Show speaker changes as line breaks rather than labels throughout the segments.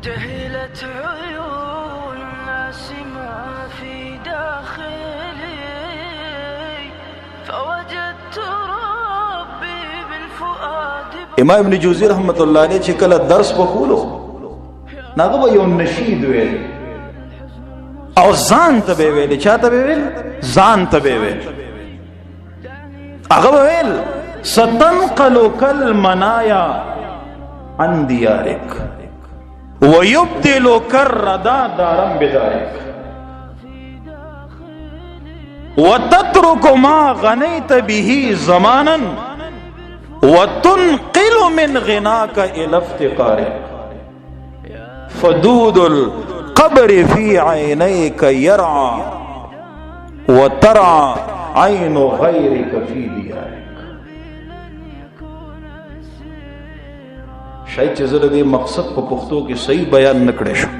جهلت عيون الناس ما في داخلي، فوجدت ربي بالفؤاد.
امام ابن جوزی رحمت الله علیه چې کله درس وکولو، ناغه به یو نشید ویل او ځان ته به ویل. چاته به ویل؟ ځان ته به ویل. هغه ویل: ستنقلك المنايا عن ديارك ويبدلك الردى دارا بدارك وتترك ما غنيت به زمانا وتنقل من غناك الى افتقارك، فدود القبر في عينيك يرعى وترعى عين غيرك في ديارك. شاید چې زه د دې مقصد په پښتو کې صحیح بیان نکړې شم.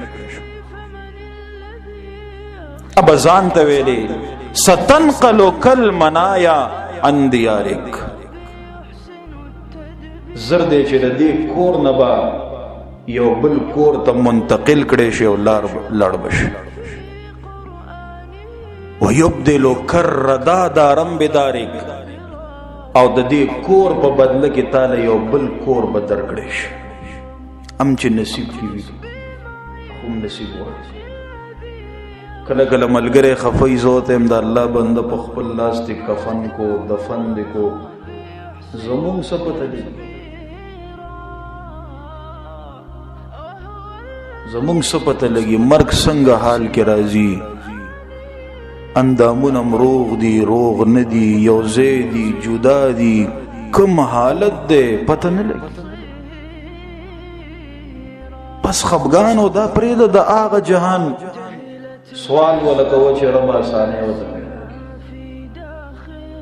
اب ځان ته ویلې: ستنقلك المنايا عن ديارك، زر دې چې د دې کور نه با یو بل کور ته منتقل کړي شي او لار لړ بشي، ويبدلك الردى دارا بدارك، او د دې کور په بدله کې تاله یو بل کور به درکړي شي. ام چې نصیب کی وي، هم نصیب وایي. کله کله ملګری خفای زوت هم د الله بنده په خپل لاس دی کفن کو دفن دی کو، زمونږ څه پته لګي؟ زمونږ څه پته لګي مرګ څنګه حال کې راځي؟ اندامونه روغ دي، روغ نه دي، یو ځای دي، جدا دي، کوم حالت دی، پته نه لګي. پس خفګان او دا پرېده، د هغه جهان سوال ولکوه چې رب اسانه وته پیدا.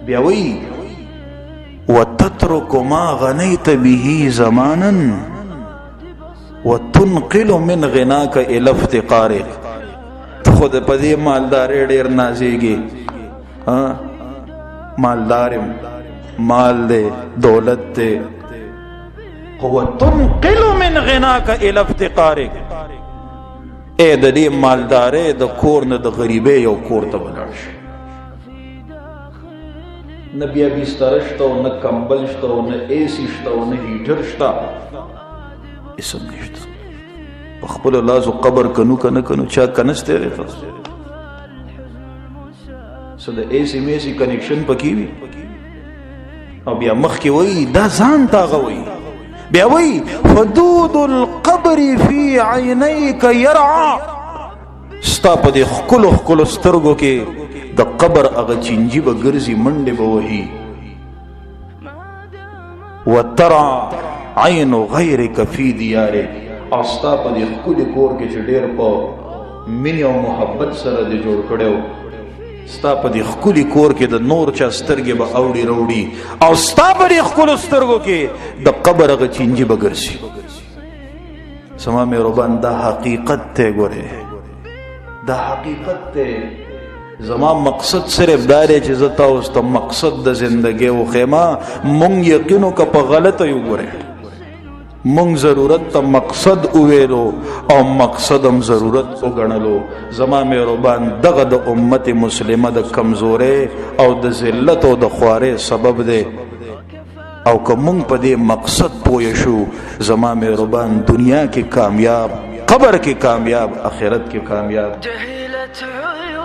بیا وی: وتترك ما غنيت به زمانا وتنقل من غناك الى افتقارك. ته خود په دې مالدارې ډېر نازيږي، ها، مالدارم، مال دې، دولت دې، هو تنقل من غناك الى افتقارك. اے د دې مالدارې د کور نه د غریبې یو کور ته ولاړ شي، نه بیا بستر شته او نه کمبل شته او نه ایسی شته او نه هیټر شته، اسم نشته. په خپل لاسو قبر کنو کنه کنو، چا کنسته دی تاسو څه د ایسی میسی کنیکشن پکې وي. او بیا مخ کې وای، دا ځان تا غوي، بیا وای: فدود القبر فی عینیک يرعى. ستا په دې خپل خپل سترګو کې د قبر هغه چنجي به ګرځي، منډه به وهي، وترى عین غیرک فی دیارک. او ستا په دې خپل کور کې چې ډېر په مینې او محبت سره دې جوړ کړو، ستا په دې خپل کور کې د نور چا سترګې به اوړي وروړي، او ستا په دې خپل سترګو کې د قبر هغه چنجي به ګرځي. سما مهربان، دا حقیقت ته ګوره، دا حقیقت ته. زما مقصد صرف دا دی چې زه تاسو ته مقصد د زندګۍ وښیم. مونږ یقینو که په غلطه یو، ګوره، مونږ ضرورت ته مقصد وویلو او مقصد هم ضرورت وګڼلو. زما مهربان، دغه د امت مسلمه د کمزورۍ او د ذلت او د خوارۍ سبب دی. او که مونږ په دې مقصد پوه شو، زما مهربان، دنیا کې کامیاب، قبر کې کامیاب، آخرت کې کامیاب.
جهلت عيون